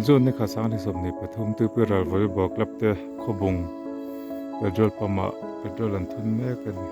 June ni kha sang ni 23 tuipui ral volleyball club te khawbung petrol pump ah petrol an thun mek a ni.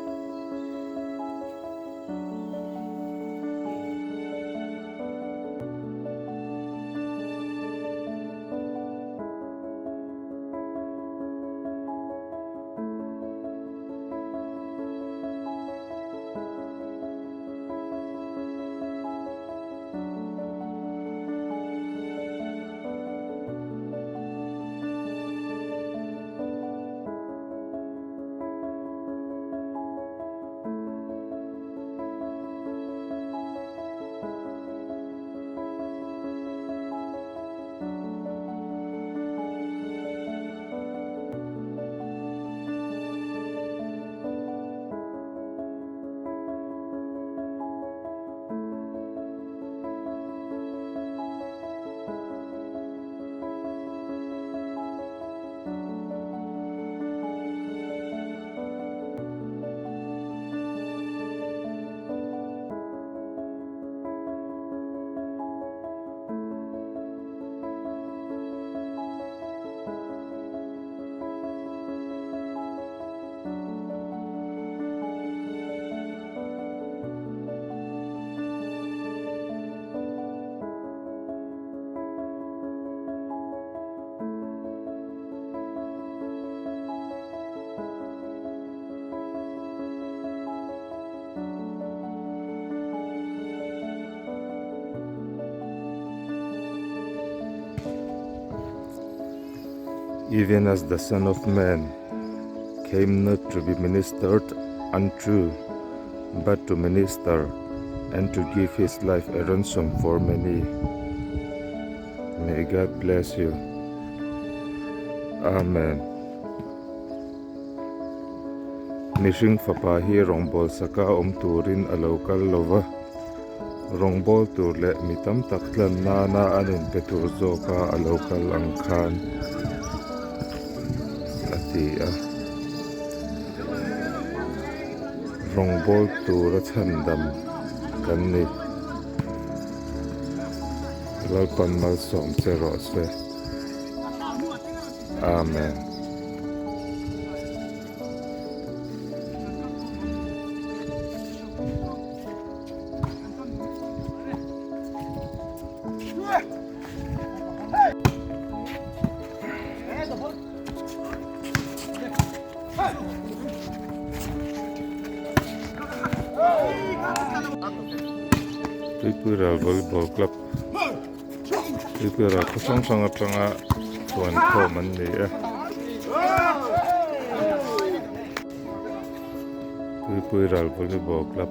Even as the Son of Man came not to be ministered unto, but to minister and to give his life a ransom for many. May God bless you. Amen. Mihring fapa hi rawngbâwl saka awm turin a lo kal lo va, rawngbâwl tur leh mi tam tak tlan nana a nun pe tur zawka a lo kal ang khan a ti a. Rawngbâwl tura chhandam kan ni. Lalpan malsawm che rawh se. Amen. Tuipuiral Volleyball Club Tuipuiral khaw hrang hrang atanga huan khawm an ni e. Tuipuiral Volleyball Club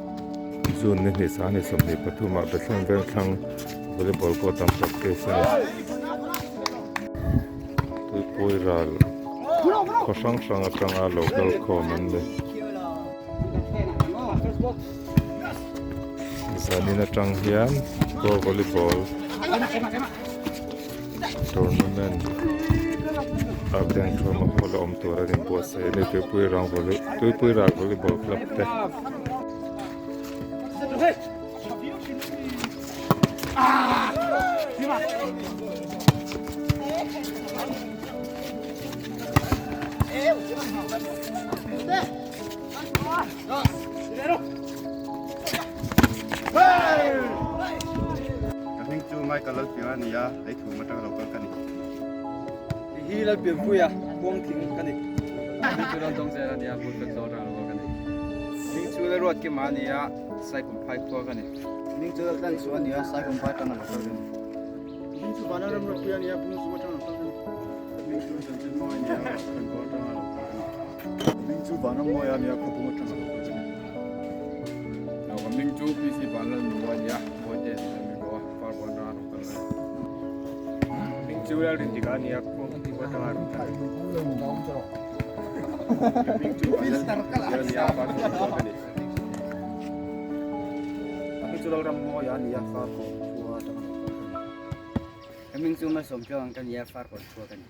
June ni hnih sang ni 23 ah Bethlehem Vengthlang Volleyball court an practice a ni. Tuipuiral khaw hrang hrang atanga lo kal khawm an ni. Zanin atang hian pro volleyball tournament a bank thawm a hall a awm tur a ni buatsaih a ni tuipui rang volley tuipui ral volleyball club te. Ka hming chu Michael Lalpiang a ni a, lei thum atanga lo kal ka ni. Hei hi Lalpianpuia Khuangtling ka ni. Ka hming chu Londong Zel a ni a, Bulfek zawl atanga lo kal ka ni. Hming chu Lalruatkima a ni a, Saikumphai khua ka ni. Hming chu Laltlanchhu a ni a, Saikumphai atanga lo kal ka ni. Hming chu Vanramropuia a ni a, Bungzung atanga lo kal ka ni. Hming chu Chanchinmawi a ni a, Khankawn atanga lo kal ka ni. Hming chu Vanrammawi a ni a, Khawbung atanga lo kal ka ni. Ka hming chu PC Vanlalnua a ni a, Bawite tih a ni bawk a, Farkawn atanga lo kal ka ni. Hming chu Lalrindika a ni a, Khuangpu atanga lo kal ka ni. Hming chu Vanlalnua a ni a, Farkawn khua ka ni. Hming chu Lalrammawi a ni a, Farkawn khua atanga lo kal ka ni. Hming chu Malsawmtluang ka ni a, Farkawn khua ka ni.